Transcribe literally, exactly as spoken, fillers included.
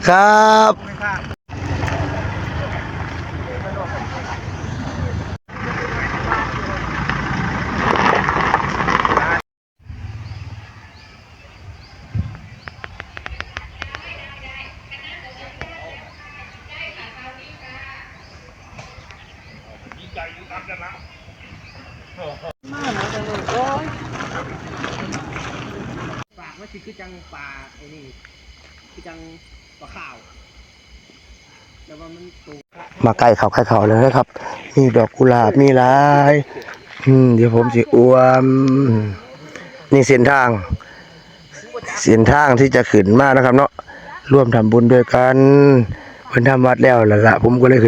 ครับ ปากมันสิคือจังปลาไอ้นี่ คือจังปลาขาว แต่ว่ามันโต มาใกล้เขาใกล้เขาเลยนะครับ มีดอกกุหลาบ มีหลาย อืม เดี๋ยวผมสิอวม นี่เส้นทาง เส้นทางที่จะขึ้นมานะครับเนาะ ร่วมทำบุญด้วยกัน เพิ่นทำวัดแล้วล่ะ ผมก็เลยขึ้น